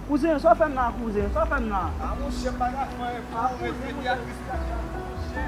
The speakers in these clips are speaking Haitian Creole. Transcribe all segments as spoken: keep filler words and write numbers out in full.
Kouzen, sa w fè m la, kouzen? Sa w fè m la? A monchè, m pa ka fè anyen pou ou, men se Beatrice k ap fè monchè.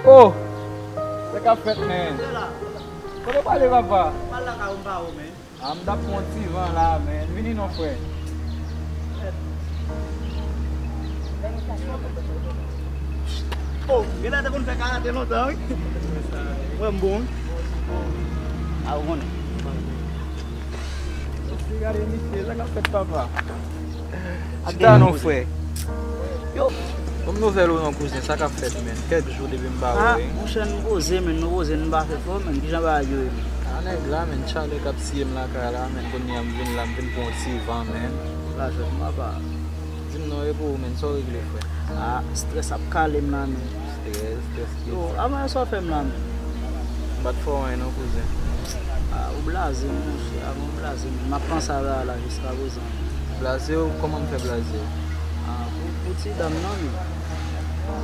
Oh! Sa k ap fèt, men? Kote w prale, papa? Pral lakay ou, m pa wè w, men. A, m t ap pran yon ti van la, men. Vini non, frè. Oh, genlè te konn fè karate lontan, wi. Mwen m bon, wi. A, ou konnen. Gade misye, sa k ap fèt, papa? Chita non, frè. Yo. Ban m nouvèl ou non, kouzen, sa k ap fèt, men? Kèk jou depi m pa wè w, wi. Monchè, nou poze, men nou poze, nou pa fè fò, men kijan bagay yo ye, men? A, nèg la, men, chalè k ap tiye m lakay la, men, kounye a m vin la, m vin pran yon ti van, men. Lajòt, papa. Di m non, e pou ou, men, sa w regle, frè? A, strès ap kale m la, men. Strès, strès ki... Yo, avan yè sa w fè m la, men? M pa t fè w anyen non, kouzen. A, ou blaze m, monchè, avan ou blaze m. M ap panse avè w la jiska prezan. Blaze w? Kòman m fè blaze w? A, pou, pou ti dam nan, men.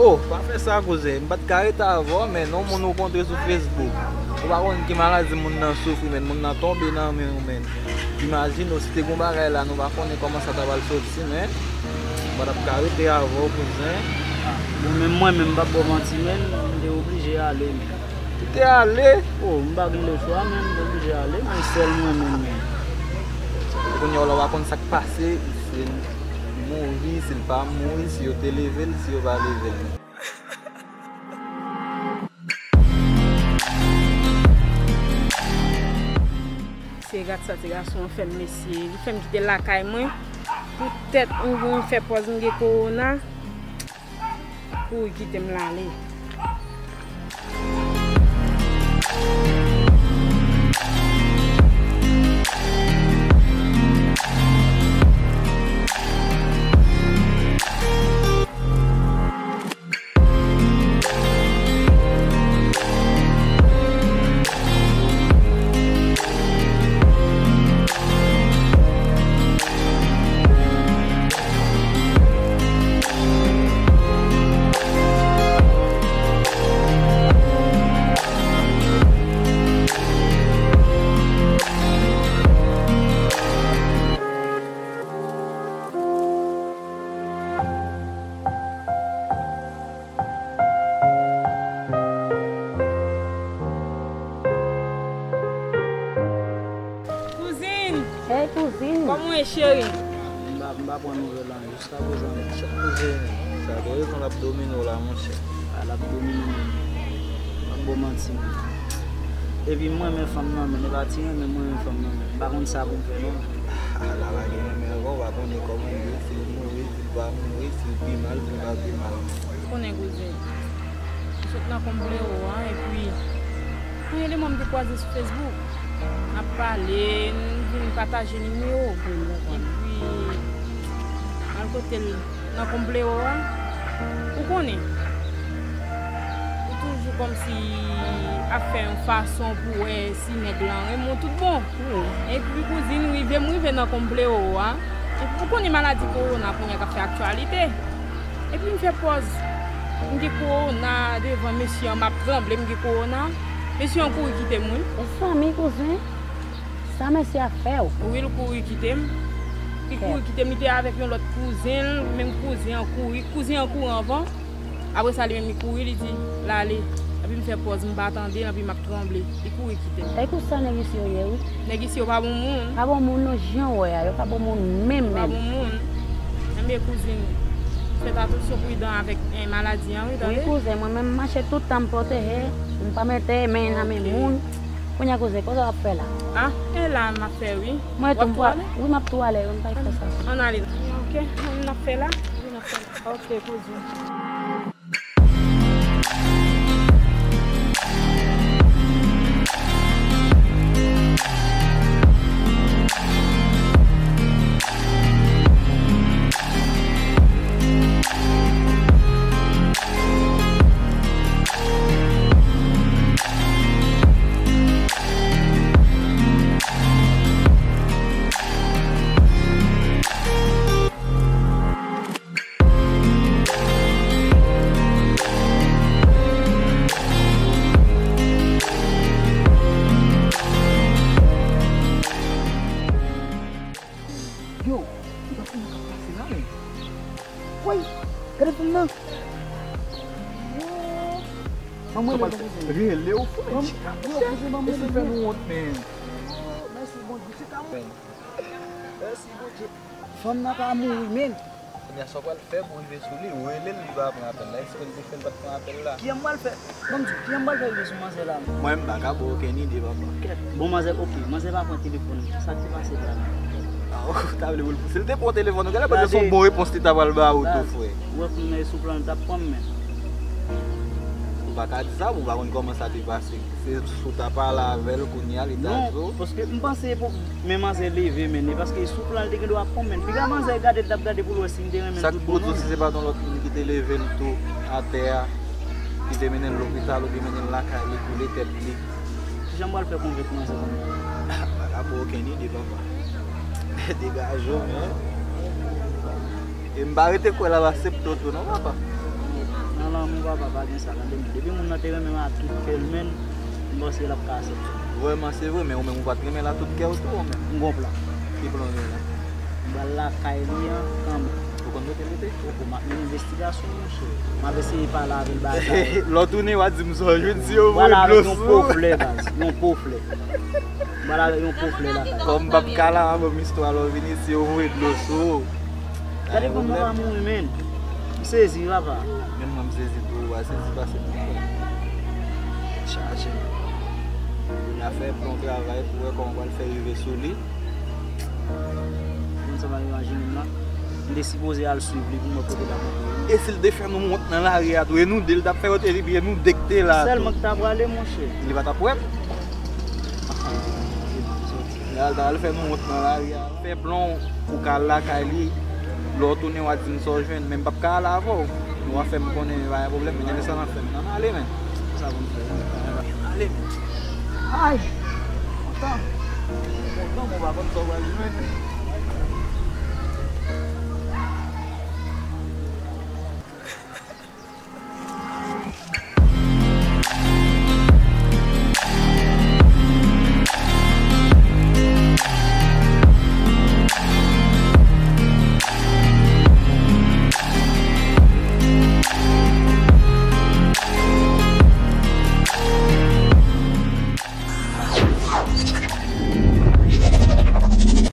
Oh, pa fè sa, kouzen. M pa t ka rete avè w, men yon moun ou kontre sou Facebook. Ou pa konn ki maladi moun nan soufri, men moun nan tonbe nan men w, men. Imajine w, si te gon bagay la, nou pa konnen kòman sa ta pral soti, men. M pa t ap ka rete avè w, kouzen. A, bon, men mwen menm, m p ap ba w manti, men, m te oblije ale, men. Ou te ale? Oh, m pa gen lechwa, men, m te oblije ale, men, sèl mwen menm, men. Kounye a la, w pa konn sa k pase, si l mouri, si l pa mouri, si yo te leve l, si yo pa leve l. Mesye, gad sa ti gason an fè m, mesye. Li fè m kite lakay mwen. Poutèt m, m fè pòz m gen kowona. Kouri kite m l ale. Kòman w ye, cheri? M pa, m pa pran nouvèl la. Jiska prezan, sa koze, sa koze, l ap domine w la, monchè. A, l ap domine m. M ap ba w manti, menm. Epi m renmen fanm nan, menm. E pa ti renmen m renmen fanm nan, menm. M pa konn sa pou m fè, non. A, la pa gen renmen ankò, w pa konnen kòman l ye, si l mouri, si l pa mouri, si l pi mal, si l pa pi mal. Ou konnen, kouzen. M sot nan Konblewo a, epi yon eleman m te kwaze sou Facebook. N ap pale, n vin pataje nimewo. Epi, m al kote l nan Konblewo a. Ou konnen, ou toujou kòmsi ap fè yon fason pou wè si nèg lan renmen w tout bon. Epi, kouzin, rive, m rive nan Konblewo a. Epi, ou konnen maladi kowona kounye a k ap fè aktyalite. Epi m fè pòz. M gen kowona devan mesye an, m ap tranble, m gen kowona. Mesye an kouri kite m, wi. Mezanmi, kouzen, sa mesye a fè w? Wi, l kouri kite m. Li kouri kite m, li te avèk yon lòt kouzen l, menm kouzen an kouri. Kouzen an kouri anvan. Apre sa, li menm, li kouri, li di l ale. Epi m fè pòz, m pa tande l, epi m ap tranble. Li kouri kite m. Èske w sa nèg isi yo ye, wi? Nèg isi yo pa bon moun. Pa bon moun, non, jan w wè a, yo pa bon moun menm, menm. Yo pa bon moun. Enben, kouzin, fèt atansyon, pridan avèk, eh, maladi an, wi, tande? Wi, kouzen, mwen menm, m mache tout tan, m pwoteje, m pa mete men nan men moun. Kounye a, kouzen, kote w ap fè la? A, e la, m ap fè, wi. Mwen tou, m pral, wi, m ap tou ale, wi, m pa fè sa. Ann ale. Ok, n ap fè la. Wi, n ap fè la. Ok, kouzin. Yo, m pa konnen sa k ap pase la, men. Woy, gade fanm nan. Yo. Ban mwen rele w, fou, men. Chita, monchè. Mesye fè nou wont, men. Mèsi, Bondye. Chita, men. Mèsi, Bondye. Fanm nan pa mouri, men. Kounye a, sa w pral fè pou w rive sou li? Ou rele l, li pa pran apèl la. Èske l te fè l pa t pran apèl la? Kijan m pral fè? Ban m di w, kijan m pral fè rive sou manzè la, menm? Mwen, m pa ka ba w okenn ide, papa. Kèt. Bon, manzè, ok, manzè pa pran telefòn. Sa k te pase la? A, ou ta vle pou l pran? Si l te pran telefòn, ou genlè panse se yon bon repons li ta pral ba ou tou, frè. Ou wè kounye a, sou plan, l t ap pran m, men. Ou pa ka di sa, ou pa konn kòman sa te pase. Se si w ta pale avè l kounye a, li ta di w. Non, paske m panse pou men manzè leve, men, e paske sou plan l te gen dwa pran, men. Piga manzè gade l t ap gade pou l wè si m te renmen l tout bon, non. Sa k pou di w si se pa t yon lòt moun ki te leve l tou atè a, ki te mennen l lopital oubyen mennen l lakay li, koule tèt li? Kijan m pral fè konvenk manzè? M pa ka ba w okenn ide, papa. Degaje w, men. E m pa rete kwè l ap aksepte w tou non, papa. Nan lanmou, papa, pa gen sa, tande m. Depi moun nan te renmen m a tout kè l, menm, m panse l ap ka aksepte m. Vrèman, se vre, men ou menm ou pa t renmen l a tout kè w tou, ou menm. M gon plan. Ki plan w gen la? M pral lakay li an, kanmenm. Ou konn kote l rete? Poko, m ap mennen envestigasyon, monchè. M ap eseye pale avè l bagay. Lè w tounen, w a di m sa w jwenn, si yo voye dlo sou ou. Pral avèk yon po flè, baz. Yon po flè. M pral avèk yon po flè lakay. Kòm m p ap ka la, ban m istwa lè w vini, si yo voye dlo sou ou. Gade kòman w pa mouri, menn. M sezi, papa. Menm mwen, m sezi tou, ou pa sezi pase m, frè. Chaje, menn. N a fè plan travay pou wè kòman w pral fè rive sou li. Moun sa pa imajine m la. M te sipoze al swiv li pou m wè kote l ap antre. E si l te fè nou wont nan lari a tou, e nou de l t ap fè wont, epi e nou de k te la tou. Sèlman k ta prale, monchè. Li pa t ap wè m. L al, t al fè nou wont nan lari a. Fè plan w pou w ka al lakay li. Lè w tounen, w a di m sa w jwenn, men m p ap ka ale avè w. Nou a fè m konnen pa gen pwoblèm, men demen sa n ap fè m. Ann ale, men. Sa pou n fè? Ale, men. Ay! Kontan. Kontan, men w pa konn sa w pral jwenn.